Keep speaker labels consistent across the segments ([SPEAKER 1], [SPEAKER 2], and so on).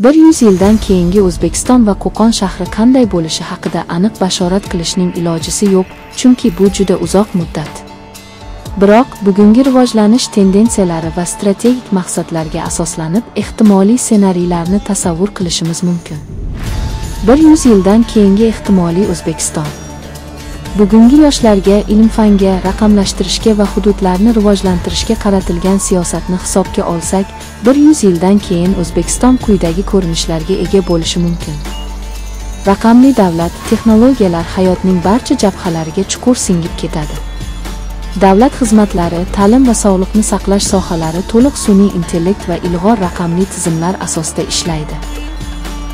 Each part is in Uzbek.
[SPEAKER 1] 100 yildan keyingi O'zbekiston va Qo'qon shahri qanday bo'lishi haqida aniq bashorat qilishning ilojisi yo'q, chunki bu juda uzoq muddat. Biroq bugungi rivojlanish tendensiyalari va strategik maqsadlarga asoslanib ehtimoliy ssenariylarni tasavvur qilishimiz mumkin. 100 yildan keyingi ehtimoliy O'zbekiston. Bugungi yoshlarga ilm-fanga, raqamlashtirishga va hududlarni rivojlantirishga qaratilgan siyosatni hisobga olsak, 100 yildan keyin O'zbekiston quyidagi ko'rinishlarga ega bo'lishi mumkin. Raqamli davlat, texnologiyalar hayotning barcha jabhalariga chuqur singib ketadi. Davlat xizmatlari, ta'lim va sog'liqni saqlash sohalari to'liq sun'iy intellekt va ilg'or raqamli tizimlar asosida ishlaydi.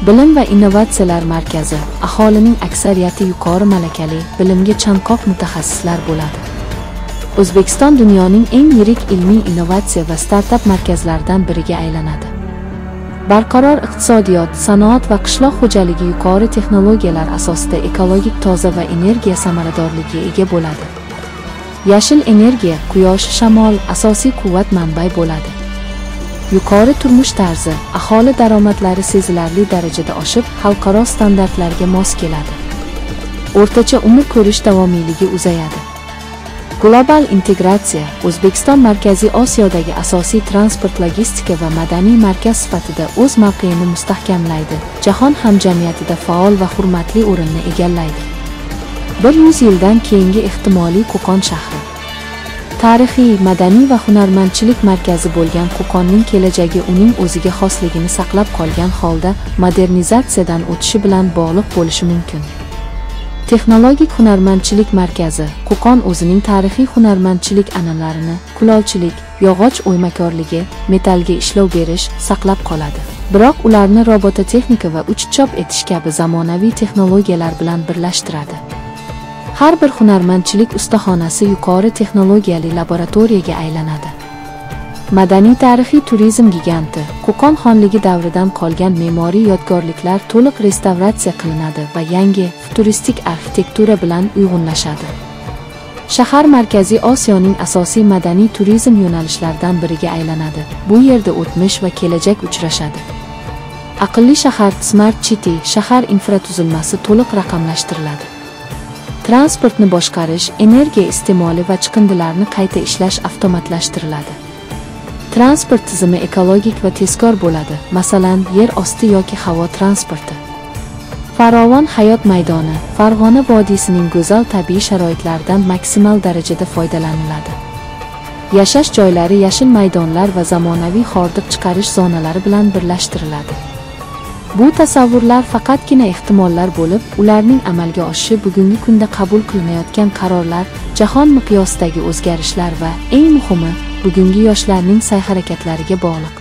[SPEAKER 1] Bilim va innovatsiyalar markazi, aholining aksariyati yuqori malakali, bilimga chanqoq mutaxassislar bo'ladi. O'zbekiston dunyoning eng yirik ilmiy innovatsiya va startap markazlaridan biriga aylanadi. Barqaror iqtisodiyot, sanoat va qishloq xo'jaligi yuqori texnologiyalar asosida ekologik toza va energiya samaradorligiga ega bo'ladi. Yashil energiya, quyosh, shamol asosiy quvvat manbai bo'ladi. Yuqori turmush tarzi, aholi daromadlari sezilarli darajada oshib, xalqaro standartlarga mos keladi. O'rtacha umr ko'rish davomiyligi uzayadi. Global integratsiya, O'zbekiston Markaziy Osiyodagi asosiy transport, logistika va madaniy markaz sifatida o'z mavqeini mustahkamlaydi, jahon hamjamiyatida faol va hurmatli o'rinni egallaydi. 100 yildan keyingi ehtimoliy Qo'qon shahri. Tarixiy, madaniy va hunarmandchilik markazi bo'lgan Qo'qonning kelajagi uning o'ziga xosligini saqlab qolgan holda modernizatsiyadan o'tishi bilan bog'liq bo'lishi mumkin. Texnologik hunarmandchilik markazi Qo'qon o'zining tarixiy hunarmandchilik an'analarini, kulolchilik, yog'och o'ymakorligi, metallga ishlov berish saqlab qoladi. Biroq ularni robototexnika va uch chop etish kabi zamonaviy texnologiyalar bilan birlashtiradi. Har bir hunarmandchilik ustaxonasi yuqori texnologiyali laboratoriyaga aylanadi. Madaniy-tarixiy turizm giganti, Qo'qon xonligi davridan qolgan me'moriy yodgorliklar to'liq restavratsiya qilinadi va yangi, futuristik arxitektura bilan uyg'unlashadi. Shahar Markaziy Osiyoning asosiy madaniy turizm yo'nalishlaridan biriga aylanadi. Bu yerda o'tmish va kelajak uchrashadi. Aqlli shahar, Smart City, shahar infratuzilmasi to'liq raqamlashtiriladi. Transportni boshqarish, energiya iste'moli va chiqindilarni qayta ishlash avtomatlashtiriladi. Transport tizimi ekologik va tezkor bo'ladi, masalan, yer osti yoki havo transporti. Farovon hayot maydoni, Farg'ona vodiysining go'zal tabiiy sharoitlaridan maksimal darajada foydalaniladi. Yashash joylari yashil maydonlar va zamonaviy hordiq chiqarish zonalari bilan birlashtiriladi. Bu tasavvurlar faqatgina ehtimollar bo'lib, ularning amalga oshishi bugungi kunda qabul qilinayotgan qarorlar, jahon miqyosidagi o'zgarishlar va eng muhimi, bugungi yoshlarning sa'y-harakatlariga bog'liq.